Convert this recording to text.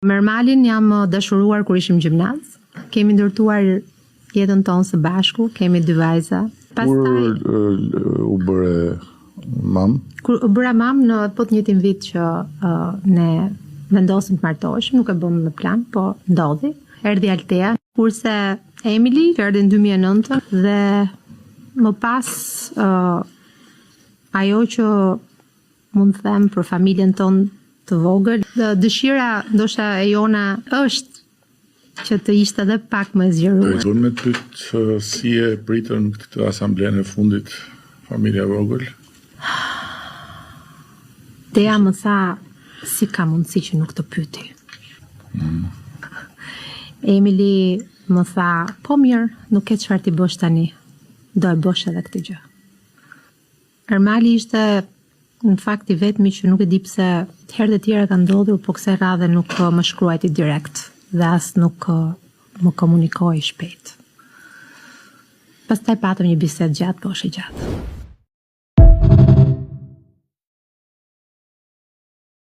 Me Ermalin jam dashuruar kur ishim në gjimnaz. Kemi ndërtuar jetën tonë së bashku, kemi dy vajza. Pastaj kur u bëre mam? Kur u bëra mam në po të njëjtin vit që uh, ne vendosëm të martoheshim, nuk e bëmë me plan, po ndodhi. Erdhi Altea, kurse Emily që erdhi në 2009 dhe më pas uh, ajo që Mund të them për familjen tonë të vogël. Dëshira ndoshta e jona është që të ishte edhe pak më e zgjeruar. Po me të pyet si e pritën këtë asamblenë e fundit familja e vogël? Tea më tha si ka mundësi që nuk të pyeti. Mm. Emily më tha, po mirë, nuk ke çfarë t'i bësh tani. Do e bësh edhe këtë gjë. Ermali ishte në fakt i vetmi që nuk e di pse herët e tjera ka ndodhur, po kësaj radhe nuk më shkruajti direkt dhe as nuk më komunikoi shpejt. Pastaj patëm një bisedë gjatë, po e gjatë.